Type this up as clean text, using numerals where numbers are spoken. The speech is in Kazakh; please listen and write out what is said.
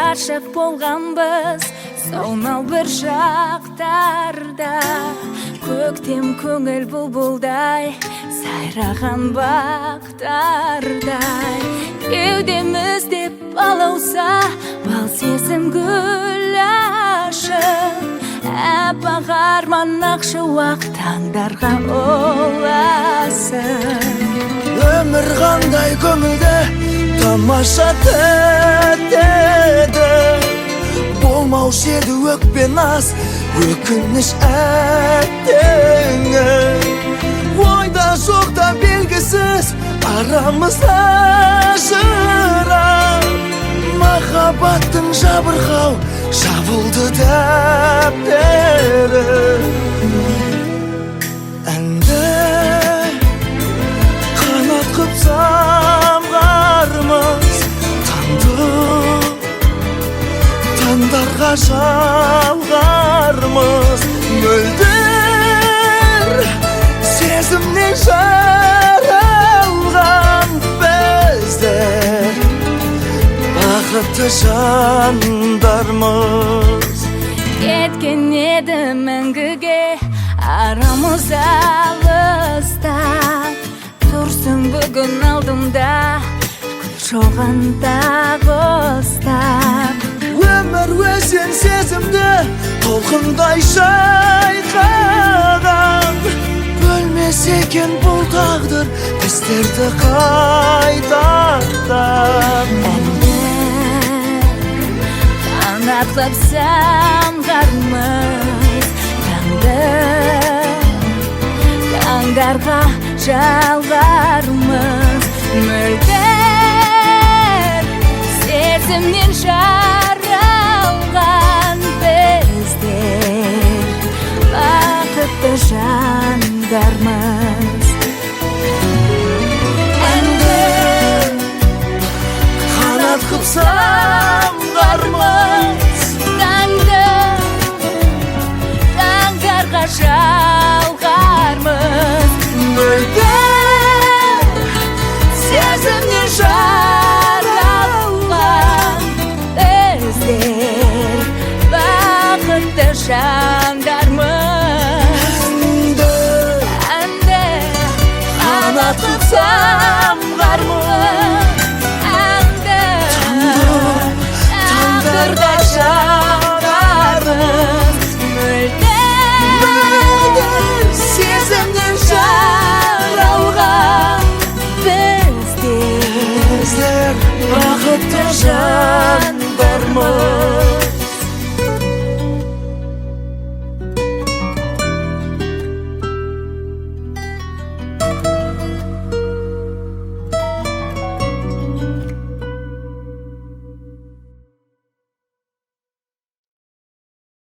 Ғашық болғанбыз сонау бір шақтарда, көктем көңіл бұлбұлдай сайраған бақтардай, кеудемізде балауса бал сезім гүл ашып, аппақ арман ақ шуақ таңдарға ұласып. Өмір қандай көңілді, тамаша тәтті еді. Болмаушы еді өкпе, наз, өкініш, әттеңі. Ойда жоқта белгісіз арамыз ажырап, махаббаттың жабырқау жабылды дәптері. Әнді қанат қып самғармыз, таңды таңдарға жалғармыз. Мөлдір сезімнен жаралған біздер бақытты жандармыз. Кеткен еді мәңгіге арамыз алыстап, тұрсың бүгін алдымда гүл жауған тағы ұстап. Өмір өзен сезімді толқындай шайқаған. Бөлмес екен бұл тағдыр біздерді қайтадан. Әнді қанат қып самғармыз, таңды таңдарға жалғармыз. Мөлдір сезімнен жаралған біздер бақытты жандармыз. Әнді қанат қып самғармыз, Таңды таңдарға жалғармыз. Мөлдір сезімнен Жаралған біздер бақытты жандармыз. Әнді Әнді қанат қып самғармыз, Әнді таңдарға жалғармыз. Мөлдір Мөлдір сезімнен жаралған біздер Біздер бақытты жандармыз.